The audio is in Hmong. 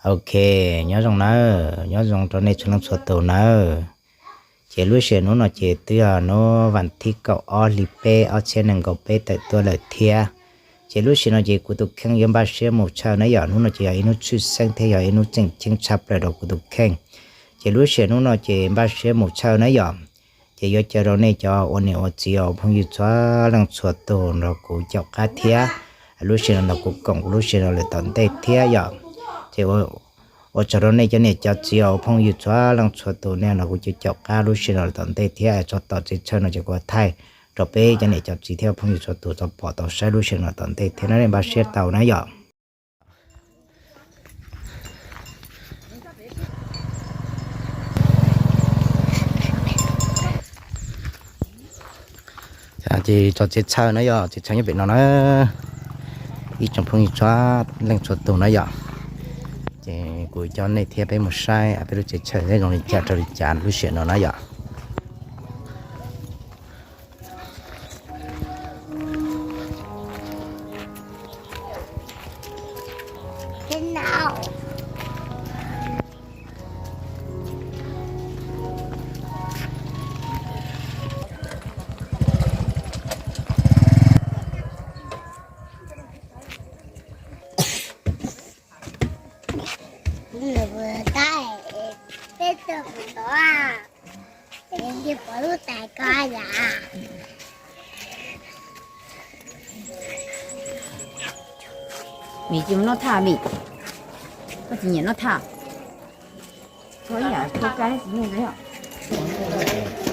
Ok, nyob zoo nawb, nyob zoo rau nej txhua leej txhua tus nawb. Ces lub sij hawm hnub no ces twb yog hnub vas thib kaum ob hli peb ob txhiab nees nkaum peb tawm tuaj lawm thiab. Ces lub sij hawm no ces kuv tus kheej yuav npaj siab mus tshawj na yom, hnub no ces yog ib hnub tshwj xeeb thiab yog ib hnub tseem ceeb tshaj plaws rau kuv tus kheej. Ces lub sij hawm hnub no ces npaj siab mus tshawj na yom. Ces yuav caw rau nej cov ua niam ua txiv ua phooj ywg txhua leej txhua tus nrog kuv caum qab thiab. Lub sij hawm no nrog kuv koom lub sij hawm no lawm tom ntej thiab yom. Ces ua tsaug rau nej cov niam cov txiv ua phooj ywg txhua leej txhua tus nej nrog kuv caum caum qab lub sij hawm no lawm tom ntej thiab. Txog tom txij tshawj no ces kuv thaij rau peb cov niam cov txiv thiab phooj ywg txhua tus tau pom tau saib lub sij hawm no tom ntej thiab na, nej npaj siab tau na yom. Ces txog txij tshawj na yom, txij tshawj nyob pem no na, ib tsoom phooj ywg txhua leej txhua tus na yom. Ces kuv coj nej thiab peb mus saib peb lub txij tshawj zoo li cas rau li cas lub sij hawm no na yom. Mim tsis mus noj thaj mim, koj tsis nyiam noj thaj. Txhob yam txhob kab tsis noj li.